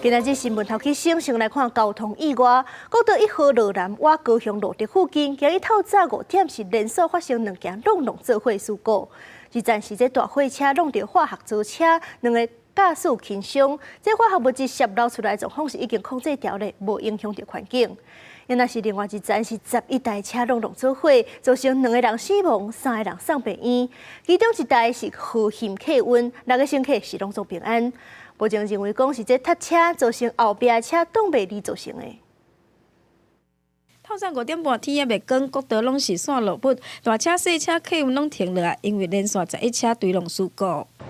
今仔日新聞頭起先先來看交通意外，國道1號羅南倚高雄路竹附近，今日透早5點是連續發生兩件挵挵做伙事故。一陣是這大貨車挵著化學槽車，兩个駕駛輕傷，這化學物質洩漏出來狀況是已經控制牢咧，無影響著環境。若是另外一層是11台車挵挵做伙，造成兩個人死亡，三個人送病院。其中一台是和欣客運，六個乘客是攏總平安。目前認為講是這撻車造成後壁車擋袂離造成的。透早5點半天猶未光，國道攏是線路不，大車細車客運攏停落來，因為連續11車追撞事故。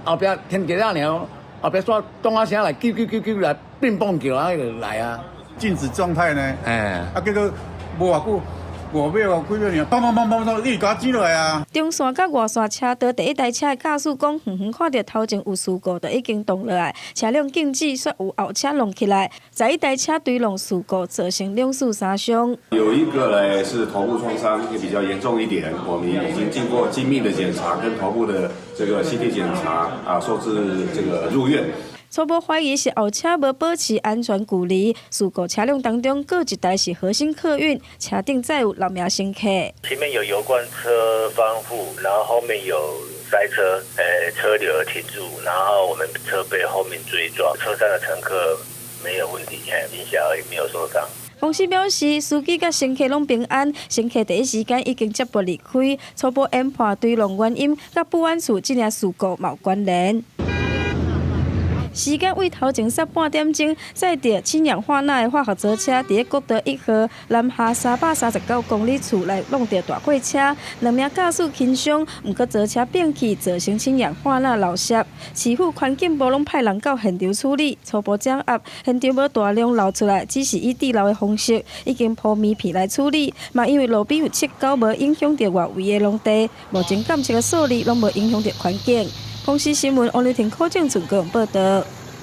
後壁停一下爾，後壁煞咚仔聲來，啾啾啾啾來變蹦叫啊，就來啊。靜止狀態呢？哎，啊，結果無偌久，5秒幾秒爾，砰砰砰砰砰，一直共擠落來啊！中線佮外線車道第一台車的駕駛講，遠遠看著頭前有事故，就已經擋落來，車輛靜止，煞有後車挵起來，十一台車追撞事故，造成兩死三傷。有一個呢是頭部創傷，也比較嚴重一點，我們已經經過精密的檢查跟頭部的這個 CT 檢查，啊，收治這個入院。初步懷疑是後車無保持安全距離，事故車輛當中閣一台是和欣客運，車頂載有六名乘客。前面有油罐車翻覆，然後後面有塞車，車流停住，然後我們車被後面追撞，車上的乘客沒有問題，驚嚇而已，沒有受傷。公司表示，司機佮乘客攏平安，乘客第一時間已經接駁離開。初步研判追撞原因，佮保安處這件事故無關聯。時間為頭前煞半點鐘，載著氫氧化鈉的化學槽車，佇國道1號南下339公里處來挵著大貨車，兩名駕駛輕傷，毋過槽車變去造成氫氧化鈉漏洩。市府環境部攏派人到現場處理，初步掌握現場無大量漏出來，只是以滴漏的方式，已經鋪棉片來處理。嘛因為路邊有切溝，無影響著外圍的農地，目前監測的數字攏無影響著環境。公視新聞王麗婷、柯正存報導。